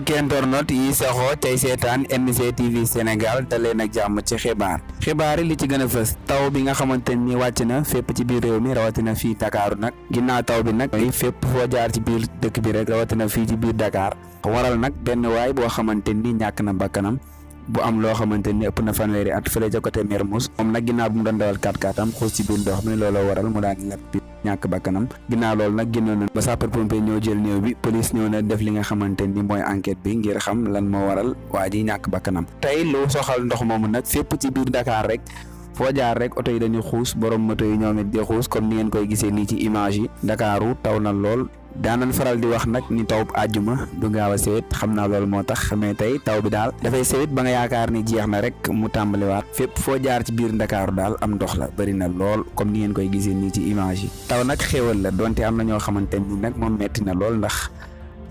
mbokki internet yi saxoo tey seetaan NGTV TV Sénégal daleen ak jàmm ci xibaar yi li ci gën a fës taw bi nga xamante ni wàcc na fépp ci biir réew mi rawatina fii Dakar nag ginnaaw taw bi nag fépp foo jaar ci biir dëkk bi rek rawatina fii ci biir Dakar waral nag benn waay boo xamante ni ñàkk na bakkanam bu am loo xamante ni ëpp na fanweeri at fële ca côté Mermoz moom nag ginnaaw bu mu doon dawal 4x4 am xuus ci biir ndox mi looloo waral mu daan lépp ñàkk bakkanam ginnaaw loolu nag génnoon na ba sapeur pompier ñoo jël néew bi police ñëw na def li nga xamante ni mooy enquête bi ngir xam lan moo waral waa ji ñàkk bakkanam tey lu soxal ndox moomu nag fépp ci biir Dakar rek foo jaar rek oto yi dañuy xuus borom moto yi ñoom it di xuus comme ni ngeen koy gisee nii ci image yi Dakaru taw na lool daanan faral di wax nag ni taw àjjuma du gaaw a sewet xam naa loolu moo tax mais tey taw bi daal dafay sewet ba nga yaakaar ni jeex na rek mu tàmbaliwaat fépp foo jaar ci biir Ndakaaru daal am ndox la bëri na lool comme ni ngeen koy gisee nii ci image yi taw nag xéwal la donte am na ñoo xamante ni nag moom metti na lool ndax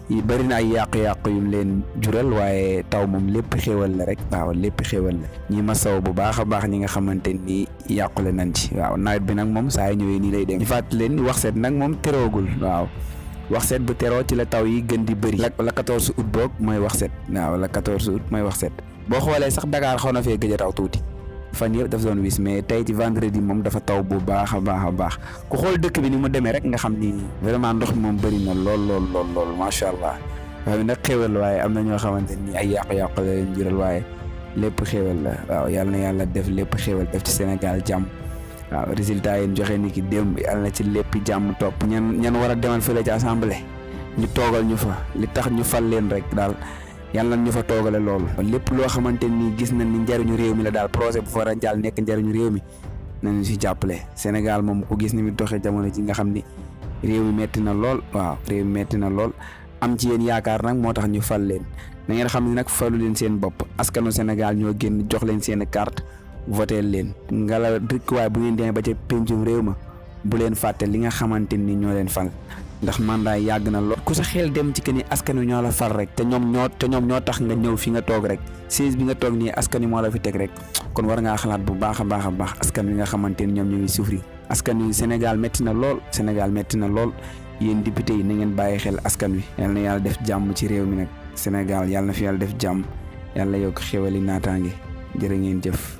yi bëri na ay yàqu-yàqu yu leen jural waaye taw moom lépp xéwal la rek waaw lépp xéwal la ñi ma saw bu baax a baax ñi nga xamante ni yàqule nañ ci waaw nawet bi nag moom saa yu ñëwee nii lay dem ñu fàttali leen ni wax set nag moom teroogul waaw wax set bu teroo ci la taw yi gën di bëri la 14 août boog mooy wax set waaw la 14 août mooy wax set boo xoolee sax Dakar xaw na fee gëj a taw tuuti fan yëpp dafa doon wis mais tey ci vendredi moom dafa taw bu baax a baax ku xool dëkk bi ni mu demee rek nga xam ni vraiment ndox mi moom bëri na lool macha allah waaye nag xéwal waaye am na ñoo xamante ni ay yàqu-yàqu la leen jural waaye lépp xéwal la waaw yàlla na yàlla def lépp xéwal def ci Sénégal jàmm. waaw résultat yi joxe ni ki démb yàlla na ci lépp jàmm topp ñan war a demal fële ci assemblée ñu toogal ñu fa li tax ñu fal leen rek daal yàlla na ñu fa toogale loolu lépp loo xamante ni gis nañ ni njariñu réew mi la daal projet bu fa war a jàll nekk njariñu réew mi nañu si jàppale Sénégal moom ku gis ni mu doxee jamono ji nga xam ni réew mi metti na lool waaw réew mi metti na lool am ci yéen yaakaar nag moo tax ñu fal leen na ngeen xam ne nag falu leen seen bopp askanu Sénégal ñoo génn jox leen seen carte voté leen ngala dëkk waaye bu ngeen demee ba ca pencum réew ma bu leen fàtte li nga xamante ni ñoo leen fal ndax mandat yàgg na lool ku sa xel dem ci que ni askan wi ñoo la fal rek te ñoom ñoo tax nga ñëw fi nga toog rek siège bi nga toog nii askan wi moo la fi teg rek kon war ngaa xalaat bu baax a baax askan wi nga xamante ni ñoom ñu ngi souffrir askan wi Sénégal métti na lool yéen député yi na ngeen bàyyi xel askan wi yal na yàlla def jàmm ci réew mi nag Sénégal yàlla na fi yàlla def jàmm yàlla yokk xéwali naataange jërë ngeen jëf.